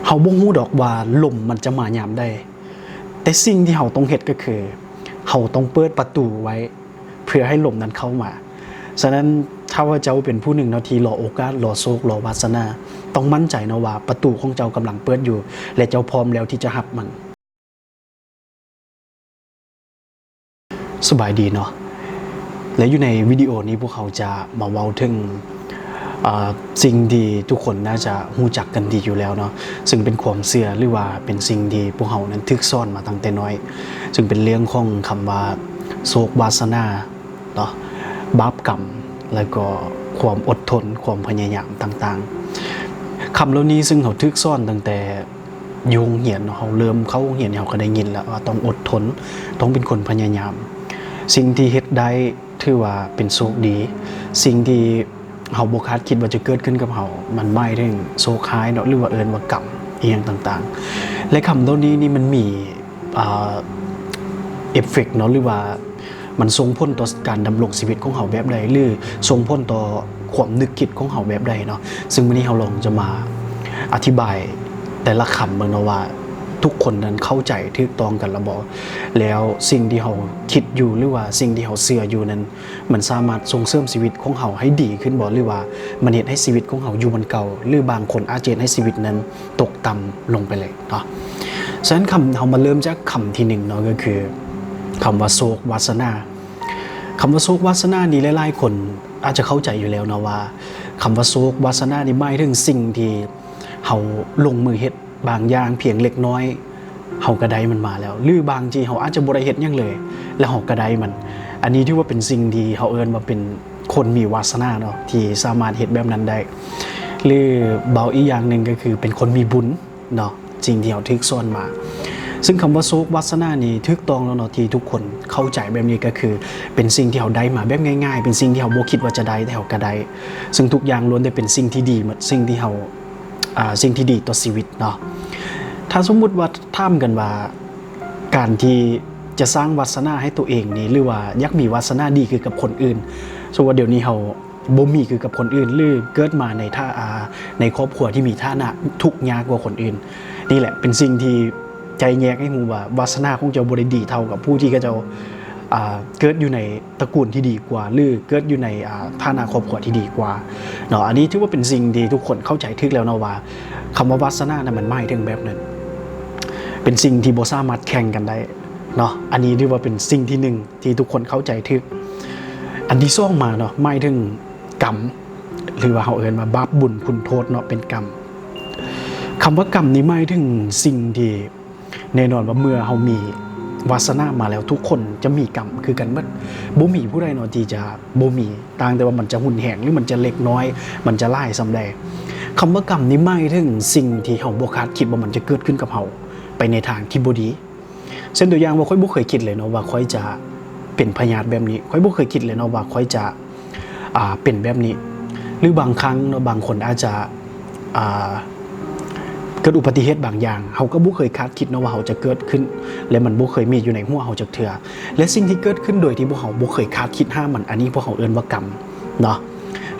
ເຮົາບໍ່ຮູ້ດອກວ່າລົມມັນຈະມາຍາມໃດ, ແຕ່ສິ່ງທີ່ເຮົາຕ້ອງເຮັດກໍຄື ເຮົາຕ້ອງເປີດປະຕູໄວ້ ເພື່ອໃຫ້ລົມນັ້ນເຂົ້າມາ. ສະນັ້ນ ຖ້າວ່າເຈົ້າເປັນຜູ້ໜຶ່ງເນາະ ທີ່ລໍໂອກາດ, ລໍໂຊກ, ລໍວາສະໜາ, ຕ້ອງໝັ້ນໃຈເນາະວ່າປະຕູຂອງເຈົ້າກຳລັງເປີດຢູ່ ແລະ ເຈົ້າພ້ອມແລ້ວທີ່ຈະຮັບມັນ. ສະບາຍດີເນາະ ແລະ ຢູ່ໃນວິດີໂອນີ້ພວກເຮົາຈະມາເວົ້າເຖິງ ເອີ ສິ່ງທີ່ທຸກຄົນໜ້າຈະຮູ້ຈັກກັນດີຢູ່ແລ້ວເນາະ, ເຊິ່ງເປັນຄວາມເຊື່ອ ຫຼືວ່າເປັນສິ່ງທີ່ພວກເຮົານັ້ນຖືກສອນມາຕັ້ງແຕ່ນ້ອຍ, ເຊິ່ງເປັນເລື່ອງຂອງຄຳວ່າໂຊກວາສະໜາເນາະ, ບາບກຳ ແລ້ວກໍຄວາມອົດທົນ, ຄວາມພະຍາຍາມຕ່າງໆ. ຄຳເຫຼົ່ານີ້ເຊິ່ງເຮົາຖືກສອນຕັ້ງແຕ່ ຢູ່ໂຮງຮຽນເນາະ, ເຮົາເລີ່ມເຂົ້າໂຮງຮຽນ ເຮົາກໍໄດ້ຍິນແລ້ວວ່າຕ້ອງອົດທົນ, ຕ້ອງເປັນຄົນພະຍາຍາມ. ສິ່ງທີ່ເຮັດໄດ້ຖືວ່າເປັນໂຊກດີ, ສິ່ງທີ່ເຮົາບໍ່ຄາດຄິດວ່າຈະເກີດຂຶ້ນກັບເຮົາ ມັນໝາຍເຖິງໂຊກຮ້າຍເນາະ ຫຼືວ່າເອີ້ນວ່າກຳ ອີ່ຫຍັງຕ່າງໆ. ແລະ ຄຳເຫຼົ່ານີ້ນີ້ມັນມີ ອ່າ ເອຟເຟັກເນາະ ຫຼືວ່າ ມັນສົ່ງຜົນຕໍ່ການດຳລົງຊີວິດຂອງເຮົາແບບໃດ ຫຼືສົ່ງຜົນຕໍ່ຄວາມນຶກຄິດຂອງເຮົາແບບໃດເນາະ. ເຊິ່ງມື້ນີ້ເຮົາລອງຈະມາອະທິບາຍແຕ່ລະຄຳເບິ່ງເນາະວ່າ ທຸກຄົນນັ້ນເຂົ້າໃຈຖືກຕ້ອງກັນລະບໍ່ ແລ້ວສິ່ງທີ່ເຮົາຄິດຢູ່ ຫຼືວ່າສິ່ງທີ່ເຮົາເຊື່ອຢູ່ນັ້ນ ມັນສາມາດສົ່ງເສີມຊີວິດຂອງເຮົາໃຫ້ດີຂຶ້ນບໍ່ ຫຼືວ່າມັນເຮັດໃຫ້ຊີວິດຂອງເຮົາຢູ່ບ່ອນເກົ່າ ຫຼືບາງຄົນອາດຈະເຮັດໃຫ້ຊີວິດນັ້ນ ຕົກຕ່ຳລົງໄປເລີຍເນາະ. ສະນັ້ນຄຳ ເຮົາມາເລີ່ມຈາກຄຳທີໜຶ່ງເນາະ ກໍຄືຄຳວ່າໂຊກວາສະໜາ. ຄຳວ່າໂຊກວາສະໜານີ້ ຫຼາຍໆຄົນອາດຈະເຂົ້າໃຈຢູ່ແລ້ວເນາະວ່າ ຄຳວ່າໂຊກວາສະໜານີ້ໝາຍເຖິງສິ່ງທີ່ເຮົາລົງມືເຮັດບາງຢ່າງພຽງເລັກນ້ອຍ ເຮົາກໍໄດ້ມັນມາແລ້ວ ຫຼືບາງທີເຮົາອາດຈະບໍ່ໄດ້ເຮັດຫຍັງເລີຍ ແລ້ວເຮົາກໍໄດ້ມັນ. ອັນນີ້ຖືວ່າເປັນສິ່ງທີ່ເຮົາເອີ້ນວ່າເປັນ ຄົນມີວາສະໜາເນາະ ທີ່ສາມາດເຮັດແບບນັ້ນໄດ້ ຫຼືເວົ້າອີກຢ່າງໜຶ່ງກໍຄືເປັນຄົນມີບຸນເນາະ ສິ່ງທີ່ເຮົາຖືກສອນມາ. ເຊິ່ງຄຳວ່າໂຊກວາສະໜານີ້ຖືກຕ້ອງແລ້ວເນາະ ທີ່ທຸກຄົນເຂົ້າໃຈແບບນີ້ ກໍຄືເປັນສິ່ງທີ່ເຮົາໄດ້ມາແບບງ່າຍໆ ເປັນສິ່ງທີ່ເຮົາບໍ່ຄິດວ່າຈະໄດ້ ແຕ່ເຮົາກໍໄດ້. ເຊິ່ງທຸກຢ່າງລ້ວນແຕ່ເປັນສິ່ງທີ່ດີໝົດ ສິ່ງທີ່ເຮົາ ອ່າ ສິ່ງທີ່ດີຕໍ່ຊີວິດເນາະ. ຖ້າສົມມຸດວ່າຖາມກັນວ່າ ການທີ່ຈະສ້າງວາສະໜາໃຫ້ຕົວເອງນີ້ ຫຼືວ່າຢາກມີວາສະໜາດີຄືກັບຄົນອື່ນ, ສົມມຸດວ່າດຽວນີ້ເຮົາບໍ່ມີຄືກັບຄົນອື່ນ ຫຼືເກີດມາໃນຖາ ອ່າ ໃນຄອບຄົວທີ່ມີຖານະທຸກຍາກກວ່າຄົນອື່ນ, ນີ້ແຫຼະເປັນສິ່ງທີ່ຈະແຍກໃຫ້ຮູ້ວ່າ ວາສະໜາຂອງເຈົ້າບໍ່ໄດ້ດີເທົ່າກັບຜູ້ທີ່ເຂົາເຈົ້າ ອ່າ ເກີດຢູ່ໃນຕະກູນທີ່ດີກວ່າ ຫຼືເກີດຢູ່ໃນ ອ່າ ຖານະຄອບຄົວທີ່ດີກວ່າເນາະ. ອັນນີ້ຖືວ່າເປັນສິ່ງທີ່ທຸກຄົນເຂົ້າໃຈຖືກແລ້ວເນາະວ່າ ຄຳວ່າວາສະໜານັ້ນມັນໝາຍເຖິງແບບນັ້ນ, ເປັນສິ່ງທີ່ບໍ່ສາມາດແຂ່ງກັນໄດ້ເນາະ. ອັນນີ້ຖືວ່າເປັນສິ່ງທີໜຶ່ງທີ່ທຸກຄົນເຂົ້າໃຈຖືກ. ອັນທີສອງມາເນາະ ໝາຍເຖິງກຳ ຫຼືວ່າເຮົາເອີ້ນວ່າບາບບຸນຄຸນໂທດເນາະ ເປັນກຳ. ຄຳວ່າກຳນີ້ໝາຍເຖິງສິ່ງທີ່ ແນ່ນອນວ່າເມື່ອເຮົາມີວາສະໜາມາແລ້ວ ທຸກຄົນຈະມີກຳຄືກັນໝົດ, ບໍ່ມີຜູ້ໃດເນາະທີ່ຈະບໍ່ມີ, ຕ່າງແຕ່ວ່າມັນຈະຮຸນແຮງ ຫຼືມັນຈະເລັກນ້ອຍ ມັນຈະຫຼາຍສ່ຳໃດ. ຄຳວ່າກຳນີ້ໝາຍເຖິງສິ່ງທີ່ເຮົາບໍ່ຄາດຄິດວ່າມັນຈະເກີດຂຶ້ນກັບເຮົາໄປໃນທາງທີ່ບໍ່ດີ. ເຊັ່ນຕົວຢ່າງວ່າ ຂ້ອຍບໍ່ເຄີຍຄິດເລີຍເນາະວ່າຂ້ອຍຈະເປັນພະຍາດແບບນີ້, ຂ້ອຍບໍ່ເຄີຍຄິດເລີຍເນາະວ່າຂ້ອຍຈະ ອ່າ ເປັນແບບນີ້ ຫຼືບາງຄັ້ງເນາະ ບາງຄົນອາດຈະ ອ່າ ເກີດອຸບັດຕິເຫດບາງຢ່າງ ເຮົາກໍບໍ່ເຄີຍຄາດຄິດເນາະວ່າເຮົາຈະເກີດຂຶ້ນ ແລະ ມັນບໍ່ເຄີຍມີຢູ່ໃນຫົວເຮົາຈັກເທື່ອ ແລະ ສິ່ງທີ່ເກີດຂຶ້ນໂດຍທີ່ພວກເຮົາບໍ່ເຄີຍຄາດຄິດຫາມັນ ອັນນີ້ພວກເຮົາເອີ້ນວ່າກຳເນາະ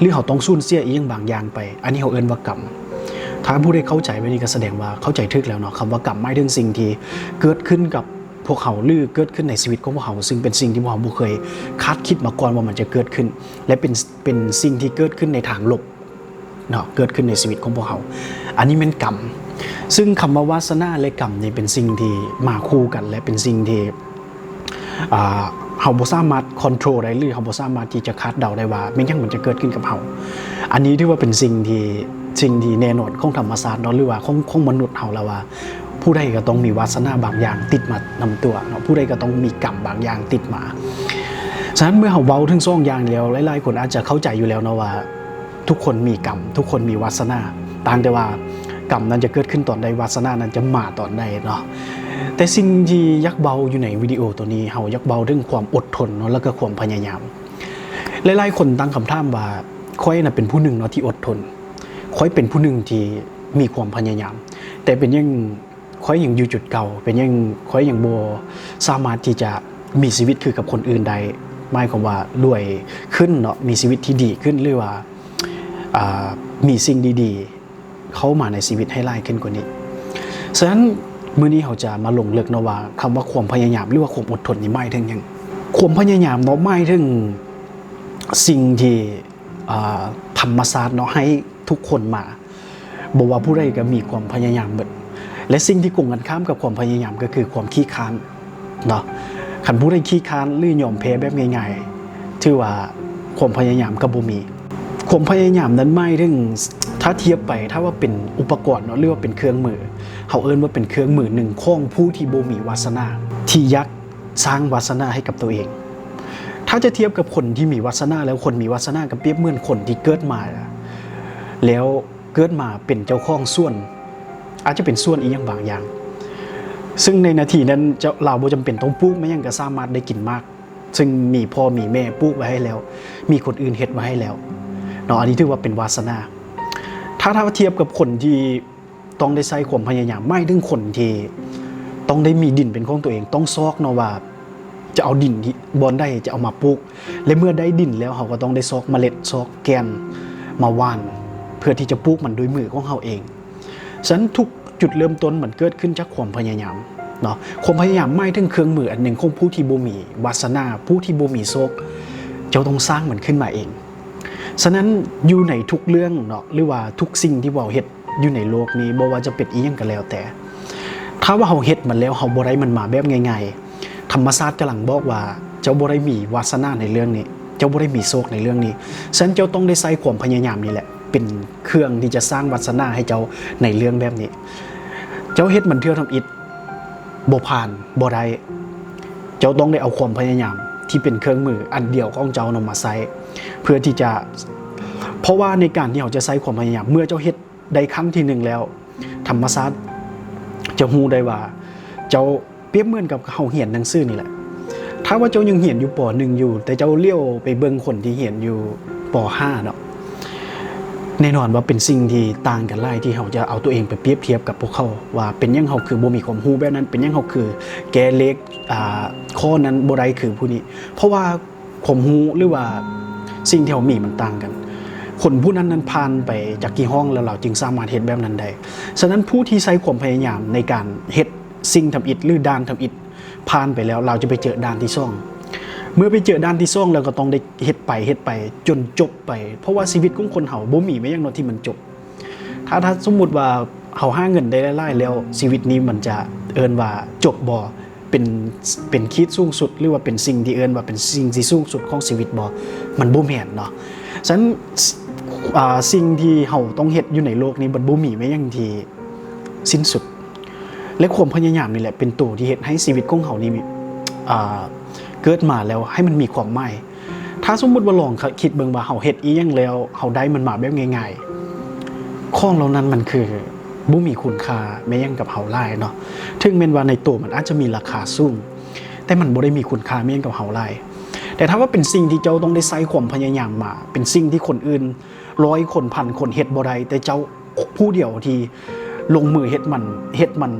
ຫຼືເຮົາຕ້ອງສູນເສຍອີ່ຫຍັງບາງຢ່າງໄປ ອັນນີ້ເຮົາເອີ້ນວ່າກຳ. ຖ້າຜູ້ໃດເຂົ້າໃຈແບບນີ້ກໍສະແດງວ່າເຂົ້າໃຈຖືກແລ້ວເນາະ. ຄຳວ່າກຳໝາຍເຖິງສິ່ງທີ່ເກີດຂຶ້ນກັບພວກເຮົາ ຫຼືເກີດຂຶ້ນໃນຊີວິດຂອງພວກເຮົາ ຊຶ່ງເປັນສິ່ງທີ່ພວກເຮົາບໍ່ເຄີຍຄາດຄິດມາກ່ອນວ່າມັນຈະເກີດຂຶ້ນ ແລະ ເປັນ ເປັນສິ່ງທີ່ເກີດຂຶ້ນໃນທາງລົບເນາະ ເກີດຂຶ້ນໃນຊີວິດຂອງພວກເຮົາ. ອັນນີ້ແມ່ນກຳ. ຊຶ່ງຄຳວ່າວາສະໜາ ແລະ ກຳນີ້ເປັນສິ່ງທີ່ມາຄູ່ກັນ ແລະ ເປັນສິ່ງທີ່ ອ່າ ເຮົາບໍ່ສາມາດຄອນໂທຣໄດ້ ຫຼືເຮົາບໍ່ສາມາດທີ່ຈະຄາດເດົາໄດ້ວ່າແມ່ນຫຍັງມັນຈະເກີດຂຶ້ນກັບເຮົາ. ອັນນີ້ຖືວ່າເປັນສິ່ງທີ່ ສິ່ງທີ່ແນ່ນອນຂອງທຳມະຊາດເນາະ ຫຼືວ່າຂອງ ຂອງມະນຸດເຮົາລະວ່າ ຜູ້ໃດກໍຕ້ອງມີວາສະໜາບາງຢ່າງຕິດມານຳຕົວເນາະ, ຜູ້ໃດກໍຕ້ອງມີກຳບາງຢ່າງຕິດມາ. ສະນັ້ນເມື່ອເຮົາເວົ້າເຖິງສອງຢ່າງແລ້ວ ຫຼາຍໆຄົນອາດຈະເຂົ້າໃຈຢູ່ແລ້ວເນາະວ່າ ທຸກຄົນມີກຳ ທຸກຄົນມີວາສະໜາ, ຕ່າງແຕ່ວ່າກຳນັ້ນຈະເກີດຂຶ້ນຕອນໃດ ວາສະໜານັ້ນຈະມາຕອນໃດເນາະ. ແຕ່ສິ່ງທີ່ຢາກເວົ້າຢູ່ໃນວິດີໂອໂຕນີ້ ເຮົາຢາກເວົ້າເຖິງຄວາມອົດທົນເນາະ ແລ້ວກໍຄວາມພະຍາຍາມ. ຫຼາຍໆຄົນຕັ້ງຄຳຖາມວ່າ ຂ້ອຍນະເປັນຜູ້ໜຶ່ງເນາະທີ່ອົດທົນ, ຂ້ອຍເປັນຜູ້ໜຶ່ງທີ່ມີຄວາມພະຍາຍາມ ແຕ່ເປັນຫຍັງ ຂ້ອຍຍັງຢູ່ຈຸດເກົ່າ ເປັນຫຍັງຂ້ອຍຍັງບໍ່ສາມາດທີ່ຈະມີຊີວິດຄືກັບຄົນອື່ນໄດ້ ໝາຍຄວາມວ່າລວຍຂຶ້ນເນາະ ມີຊີວິດທີ່ດີຂຶ້ນ ຫຼືວ່າ ອ່າ ມີສິ່ງດີໆເຂົ້າມາໃນຊີວິດໃຫ້ຫຼາຍຂຶ້ນກວ່ານີ້. ສະນັ້ນ ມື້ນີ້ເຮົາຈະມາລົງເລິກເນາະວ່າ ຄຳວ່າຄວາມພະຍາຍາມ ຫຼືວ່າຄວາມອົດທົນນີ້ໝາຍເຖິງຫຍັງ? ຄວາມພະຍາຍາມເນາະ ໝາຍເຖິງສິ່ງທີ່ ອ່າ ທຳມະຊາດເນາະ ໃຫ້ທຸກຄົນມາ ບໍ່ວ່າຜູ້ໃດກໍມີຄວາມພະຍາຍາມເບິດ ແລະ ສິ່ງທີ່ກົງກັນຂ້າມກັບຄວາມພະຍາຍາມກໍຄືຄວາມຂີ້ຄ້ານເນາະ. ຄັນຜູ້ໃດຂີ້ຄ້ານ ຫຼື ຍອມແພ້ແບບງ່າຍໆ ຖືວ່າຄວາມພະຍາຍາມກໍບໍ່ມີ. ຄວາມພະຍາຍາມນັ້ນໝາຍເຖິງ ຖ້າທຽບໄປ ຖ້າວ່າເປັນອຸປະກອນເນາະ ຫຼືວ່າເປັນເຄື່ອງມື ເຮົາເອີ້ນວ່າເປັນເຄື່ອງມືໜຶ່ງຂອງຜູ້ທີ່ບໍ່ມີວາສະໜາ ທີ່ຢາກສ້າງວາສະໜາໃຫ້ກັບຕົວເອງ. ຖ້າຈະທຽບກັບຄົນທີ່ມີວາສະໜາແລ້ວ ຄົນມີວາສະໜາກໍປຽບເໝືອນຄົນທີ່ເກີດມາ ແລ້ວເກີດມາເປັນເຈົ້າຂອງສວນ ອາດຈະເປັນສວນອີ່ຫຍັງບາງຢ່າງ ຊຶ່ງໃນໜ້າທີ່ນັ້ນ ເຈົ້າ ລາວບໍ່ຈຳເປັນຕ້ອງປູກແມ່ນຫຍັງກໍສາມາດໄດ້ກິນໝາກ ຊຶ່ງມີພໍ່ມີແມ່ປູກໄວ້ໃຫ້ແລ້ວ ມີຄົນອື່ນເຮັດໄວ້ໃຫ້ແລ້ວເນາະ. ອັນນີ້ຖືວ່າເປັນວາສະໜາ. ຖ້າ ຖ້າທຽບກັບຄົນທີ່ ຕ້ອງໄດ້ໃຊ້ຄວາມພະຍາຍາມ ໝາຍເຖິງຄົນທີ່ຕ້ອງໄດ້ມີດິນເປັນຂອງຕົວເອງ ຕ້ອງຊອກເນາະວ່າຈະເອົາດິນທີ່ບ່ອນໃດຈະເອົາມາປູກ ແລະ ເມື່ອໄດ້ດິນແລ້ວ ເຮົາກໍຕ້ອງໄດ້ຊອກເມລັດ ຊອກແກ່ນມາຫວ່ານ ເພື່ອທີ່ຈະປູກມັນດ້ວຍມືຂອງເຮົາເອງ. ສະນັ້ນ ທຸກຈຸດເລີ່ມຕົ້ນມັນເກີດຂຶ້ນຈາກຄວາມພະຍາຍາມເນາະ. ຄວາມພະຍາຍາມໝາຍເຖິງເຄື່ອງມືອັນໜຶ່ງຂອງຜູ້ທີ່ບໍ່ມີວາສະໜາ ຜູ້ທີ່ບໍ່ມີໂຊກ ເຈົ້າຕ້ອງສ້າງມັນຂຶ້ນມາເອງ. ສະນັ້ນ ຢູ່ໃນທຸກເລື່ອງເນາະ ຫຼືວ່າທຸກສິ່ງທີ່ເຮົາເຮັດຢູ່ໃນໂລກນີ້ ບໍ່ວ່າຈະເປັນອີ່ຫຍັງກໍແລ້ວແຕ່ ຖ້າວ່າເຮົາເຮັດມັນແລ້ວ ເຮົາບໍ່ໄດ້ມັນມາແບບງ່າຍໆ ທຳມະຊາດກຳລັງບອກວ່າ ເຈົ້າບໍ່ໄດ້ມີວາສະໜາໃນເລື່ອງນີ້ ເຈົ້າບໍ່ໄດ້ມີໂຊກໃນເລື່ອງນີ້ ສະນັ້ນ ເຈົ້າຕ້ອງໄດ້ໃຊ້ຄວາມພະຍາຍາມນີ້ແຫຼະ ເປັນເຄື່ອງທີ່ຈະສ້າງວາສະໜາໃຫ້ເຈົ້າໃນເລື່ອງແບບນີ້. ເຈົ້າເຮັດມັນເທື່ອທຳອິດ ບໍ່ຜ່ານ ບໍ່ໄດ້ ເຈົ້າຕ້ອງໄດ້ເອົາຄວາມພະຍາຍາມທີ່ເປັນເຄື່ອງມືອັນດຽວຂອງເຈົ້ານຳມາໃຊ້ ເພື່ອທີ່ຈະ ເພາະວ່າໃນການທີ່ເຮົາຈະໃຊ້ຄວາມພະຍາຍາມ ເມື່ອເຈົ້າເຮັດໄດ້ຄັ້ງທີໜຶ່ງແລ້ວ ທຳມະຊາດຈະຮູ້ໄດ້ວ່າເຈົ້າ ປຽບເໝືອນກັບເຮົາຮຽນໜັງສືນີ້ແຫຼະ. ຖ້າວ່າເຈົ້າຍັງຮຽນຢູ່ ປໍໜຶ່ງ ຢູ່ ແຕ່ເຈົ້າຫຼຽວໄປເບິ່ງຄົນທີ່ຮຽນຢູ່ ປໍຫ້າເນາະ ແນ່ນອນວ່າເປັນສິ່ງທີ່ຕ່າງກັນຫຼາຍ ທີ່ເຮົາຈະເອົາຕົວເອງໄປປຽບທຽບກັບພວກເຂົາ ວ່າເປັນຫຍັງເຮົາຄືບໍ່ມີຄວາມຮູ້ແບບນັ້ນ ເປັນຫຍັງເຮົາຄືແກ້ເລກ ອ່າ ຂໍ້ນັ້ນບໍ່ໄດ້ຄືຜູ້ນີ້ ເພາະວ່າຄວາມຮູ້ ຫຼືວ່າສິ່ງທີ່ເຮົາມີມັນຕ່າງກັນ. ຄົນຜູ້ນັ້ນນັ້ນຜ່ານໄປຈັກກີ່ຫ້ອງແລ້ວ ລາວຈຶ່ງສາມາດເຮັດແບບນັ້ນໄດ້. ສະນັ້ນ ຜູ້ທີ່ໃຊ້ຄວາມພະຍາຍາມໃນການເຮັດສິ່ງທຳອິດ ຫຼື ດ່ານທຳອິດ ຜ່ານໄປແລ້ວ ລາວຈະໄປເຈີດ່ານທີສອງ ເມື່ອໄປເຈີດ່ານທີສອງແລ້ວ ກໍຕ້ອງໄດ້ເຮັດໄປ ເຮັດໄປຈົນຈົບໄປ ເພາະວ່າຊີວິດຂອງຄົນເຮົາບໍ່ມີແມ່ນຫຍັງເນາະທີ່ມັນຈົບ. ຖ້າ ຖ້າສົມມຸດວ່າເຮົາຫາເງິນໄດ້ຫຼາຍໆແລ້ວ ຊີວິດນີ້ມັນຈະເອີ້ນວ່າຈົບບໍ່? ເປັນ ເປັນຂີດສູງສຸດ ຫຼືວ່າເປັນສິ່ງທີ່ເອີ້ນວ່າເປັນສິ່ງທີ່ສູງສຸດຂອງຊີວິດບໍ່? ມັນບໍ່ແມ່ນເນາະ. ສະນັ້ນ ອ່າ ສິ່ງທີ່ເຮົາຕ້ອງເຮັດຢູ່ໃນໂລກນີ້ ມັນບໍ່ມີແມ່ນຫຍັງທີ່ສິ້ນສຸດ. ແລະ ຄວາມພະຍາຍາມນີ້ແຫຼະເປັນໂຕທີ່ເຮັດໃຫ້ຊີວິດຂອງເຮົານີ້ ອ່າ ເກີດມາແລ້ວໃຫ້ມັນມີຄວາມໝາຍ. ຖ້າສົມມຸດວ່າລອງ ຄ- ຄິດເບິ່ງວ່າເຮົາເຮັດອີ່ຫຍັງແລ້ວ ເຮົາໄດ້ມັນມາແບບງ່າຍໆ ຂອງເຫຼົ່ານັ້ນມັນຄືບໍ່ມີຄຸນຄ່າແມ່ນຫຍັງກັບເຮົາຫຼາຍເນາະ. ເຖິງແມ່ນວ່າໃນໂຕມັນອາດຈະມີລາຄາສູງ ແຕ່ມັນບໍ່ໄດ້ມີຄຸນຄ່າແມ່ນຫຍັງກັບເຮົາຫຼາຍ. ແຕ່ຖ້າວ່າເປັນສິ່ງທີ່ເຈົ້າຕ້ອງໄດ້ໃຊ້ຄວາມພະຍາຍາມມາ ເປັນສິ່ງທີ່ຄົນອື່ນຮ້ອຍຄົນ ພັນຄົນເຮັດບໍ່ໄດ້ ແຕ່ເຈົ້າຜູ້ດຽວທີ່ລົງມືເຮັດມັນ ເຮັດມັນ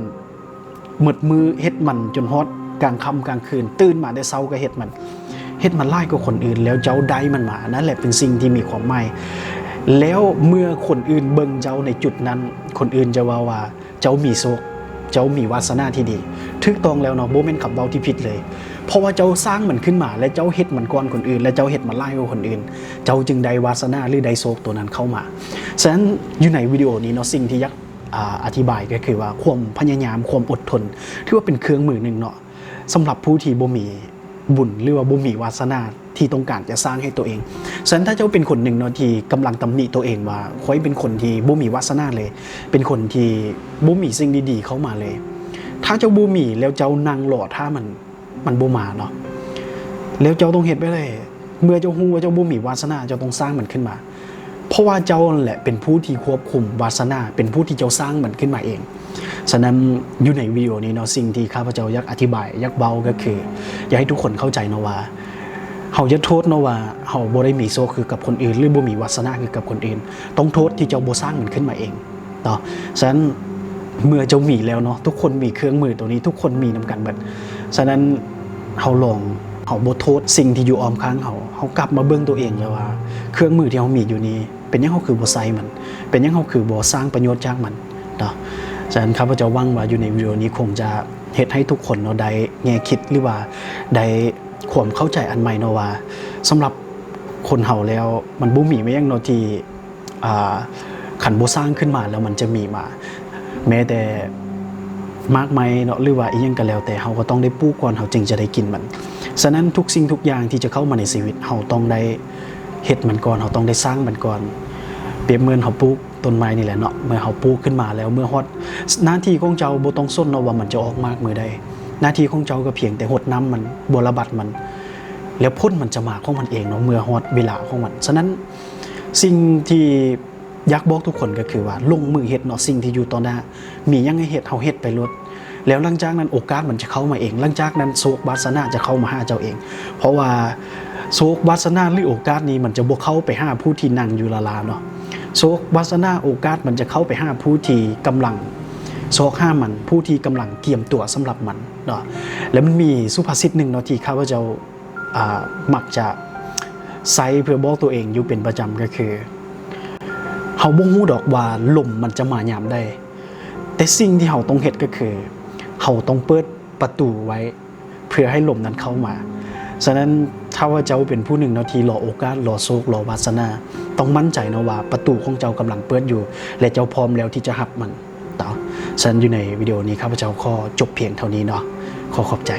ໝົດມື້ ເຮັດມັນຈົນຮອດກາງຄ່ຳກາງຄືນ ຕື່ນມາແຕ່ເຊົ້າກໍເຮັດມັນ ເຮັດມັນຫຼາຍກວ່າຄົນອື່ນ ແລ້ວເຈົ້າໄດ້ມັນມາ ນັ້ນແຫຼະເປັນສິ່ງທີ່ມີຄວາມໝາຍ. ແລ້ວເມື່ອຄົນອື່ນເບິ່ງເຈົ້າໃນຈຸດນັ້ນ ຄົນອື່ນຈະເວົ້າວ່າເຈົ້າມີໂຊກ ເຈົ້າມີວາສະໜາທີ່ດີ. ຖືກຕ້ອງແລ້ວເນາະ ບໍ່ແມ່ນຄຳເວົ້າທີ່ຜິດເລີຍ ເພາະວ່າເຈົ້າສ້າງມັນຂຶ້ນມາ ແລະ ເຈົ້າເຮັດມັນກ່ອນຄົນອື່ນ ແລະ ເຈົ້າເຮັດມັນຫຼາຍກວ່າຄົນອື່ນ ເຈົ້າຈຶ່ງໄດ້ວາສະໜາ ຫຼື ໄດ້ໂຊກໂຕນັ້ນເຂົ້າມາ. ສະນັ້ນ ຢູ່ໃນວິດີໂອນີ້ເນາະ ສິ່ງທີ່ຢາກ ອາ ອະທິບາຍກໍຄືວ່າ ຄວາມພະຍາຍາມ ຄວາມອົດທົນ ຖືວ່າເປັນເຄື່ອງມືໜຶ່ງເນາະ ສຳລັບຜູ້ທີ່ບໍ່ມີບຸນ ຫຼືວ່າບໍ່ມີວາສະໜາທີ່ຕ້ອງການຈະສ້າງໃຫ້ຕົວເອງ. ສະນັ້ນ ຖ້າເຈົ້າເປັນຄົນໜຶ່ງເນາະ ທີ່ກຳລັງຕຳໜິຕົວເອງວ່າ ຂ້ອຍເປັນຄົນທີ່ບໍ່ມີວາສະໜາເລີຍ ເປັນຄົນທີ່ບໍ່ມີສິ່ງດີໆເຂົ້າມາເລີຍ, ຖ້າເຈົ້າບໍ່ມີ ແລ້ວເຈົ້ານັ່ງລໍຖ້າມັນ ມັນບໍ່ມາເນາະ ແລ້ວເຈົ້າຕ້ອງເຮັດແບບໃດ? ເມື່ອເຈົ້າຮູ້ວ່າເຈົ້າບໍ່ມີວາສະໜາ ເຈົ້າຕ້ອງສ້າງມັນຂຶ້ນມາ ເພາະວ່າເຈົ້ານັ້ນແຫຼະເປັນຜູ້ທີ່ຄວບຄຸມວາສະໜາ ເປັນຜູ້ທີ່ເຈົ້າສ້າງມັນຂຶ້ນມາເອງ. ສະນັ້ນ ຢູ່ໃນວິດີໂອນີ້ເນາະ ສິ່ງທີ່ຂ້າພະເຈົ້າຢາກອະທິບາຍ ຢາກເວົ້າກໍຄື ຢາກໃຫ້ທຸກຄົນເຂົ້າໃຈເນາະວ່າ ເຮົາຢ່າໂທດເນາະວ່າ ເຮົາບໍ່ໄດ້ມີໂຊກຄືກັບຄົນອື່ນ ຫຼື ບໍ່ມີວາສະໜາຄືກັບຄົນອື່ນ, ຕ້ອງໂທດທີ່ເຈົ້າບໍ່ສ້າງມັນຂຶ້ນມາເອງ. ເນາະ. ສະນັ້ນ ເມື່ອເຈົ້າມີແລ້ວເນາະ ທຸກຄົນມີເຄື່ອງມືໂຕນີ້ ທຸກຄົນມີນຳກັນເບິດ. ສະນັ້ນ ເຮົາລອງ ເຮົາບໍ່ໂທດສິ່ງທີ່ຢູ່ອ້ອມຂ້າງເຮົາ ເຮົາກັບມາເບິ່ງຕົວເອງແລ້ວວ່າ ເຄື່ອງມືທີ່ເຮົາມີຢູ່ນີ້ ເປັນຫຍັງເຮົາຄືບໍ່ໃຊ້ມັນ? ເປັນຫຍັງເຮົາຄືບໍ່ສ້າງປະໂຫຍດຈາກມັນເນາະ? ສະນັ້ນ ຂ້າພະເຈົ້າຫວັງວ່າຢູ່ໃນວິດີໂອນີ້ຄົງຈະເຮັດໃຫ້ທຸກຄົນເນາະ ໄດ້ແງ່ຄິດ ຫຼືວ່າໄດ້ຄວາມເຂົ້າໃຈອັນໃໝ່ເນາະວ່າ ສຳລັບຄົນເຮົາແລ້ວ ມັນບໍ່ມີແມ່ນຫຍັງເນາະທີ່ ອ່າ ຄັນບໍ່ສ້າງຂຶ້ນມາແລ້ວມັນຈະມີມາ ແມ້ແຕ່ໝາກໄມ້ເນາະ ຫຼືວ່າອີ່ຫຍັງກໍແລ້ວແຕ່ ເຮົາກໍຕ້ອງໄດ້ປູກກ່ອນ ເຮົາຈຶ່ງຈະໄດ້ກິນມັນ. ສະນັ້ນ ທຸກສິ່ງທຸກຢ່າງທີ່ຈະເຂົ້າມາໃນຊີວິດ ເຮົາຕ້ອງໄດ້ເຮັດມັນກ່ອນ ເຮົາຕ້ອງໄດ້ສ້າງມັນກ່ອນ. ປຽບເໝືອນເຮົາປູກຕົ້ນໄມ້ນີ້ແຫຼະເນາະ ເມື່ອເຮົາປູກຂຶ້ນມາແລ້ວ ເມື່ອຮອດ ໜ້າທີ່ຂອງເຈົ້າບໍ່ຕ້ອງສົນເນາະວ່າມັນຈະອອກໝາກມື້ໃດ, ໜ້າທີ່ຂອງເຈົ້າກໍພຽງແຕ່ຫົດນ້ຳມັນ ບົວລະບັດມັນ ແລ້ວຜົນມັນຈະມາຂອງມັນເອງເນາະ ເມື່ອຮອດເວລາຂອງມັນ. ສະນັ້ນ ສິ່ງທີ່ຢາກບອກທຸກຄົນກໍຄືວ່າ ລົງມືເຮັດເນາະ ສິ່ງທີ່ຢູ່ຕໍ່ໜ້າ ມີຫຍັງໃຫ້ເຮັດ ເຮົາເຮັດໄປໂລດ ແລ້ວຫຼັງຈາກນັ້ນໂອກາດມັນຈະເຂົ້າມາເອງ, ຫຼັງຈາກນັ້ນໂຊກວາສະໜາຈະເຂົ້າມາຫາເຈົ້າເອງ. ເພາະວ່າໂຊກວາສະໜາ ຫຼື ໂອກາດນີ້ມັນຈະບໍ່ເຂົ້າໄປຫາຜູ້ທີ່ນັ່ງຢູ່ລ້າໆເນາະ, ໂຊກວາສະໜາໂອກາດມັນຈະເຂົ້າໄປຫາຜູ້ທີ່ກຳລັງຊອກຫາມັນ, ຜູ້ທີ່ກຳລັງກຽມຕົວສຳລັບມັນເນາະ. ແລະ ມັນມີສຸພາສິດໜຶ່ງເນາະ ທີ່ຂ້າພະເຈົ້າ ອ່າ ມັກຈະໃຊ້ເພື່ອບອກຕົວເອງຢູ່ເປັນປະຈຳ ກໍຄື ເຮົາບໍ່ຮູ້ດອກວ່າລົມມັນຈະມາຍາມໃດ, ແຕ່ສິ່ງທີ່ເຮົາຕ້ອງເຮັດກໍຄື ເຮົາຕ້ອງເປີດປະຕູໄວ້ ເພື່ອໃຫ້ລົມນັ້ນເຂົ້າມາ. ສະນັ້ນ ຖ້າວ່າເຈົ້າເປັນຜູ້ໜຶ່ງເນາະ ທີ່ລໍໂອກາດ, ລໍໂຊກ, ລໍວາສະໜາ, ຕ້ອງໝັ້ນໃຈເນາະວ່າປະຕູຂອງເຈົ້າກຳລັງເປີດຢູ່ ແລະ ເຈົ້າພ້ອມແລ້ວທີ່ຈະຮັບມັນເນາະ. ສະນັ້ນ ຢູ່ໃນວິດີໂອນີ້ ຂ້າພະເຈົ້າຂໍຈົບພຽງເທົ່ານີ້ເນາະ. ຂໍຂອບໃຈ.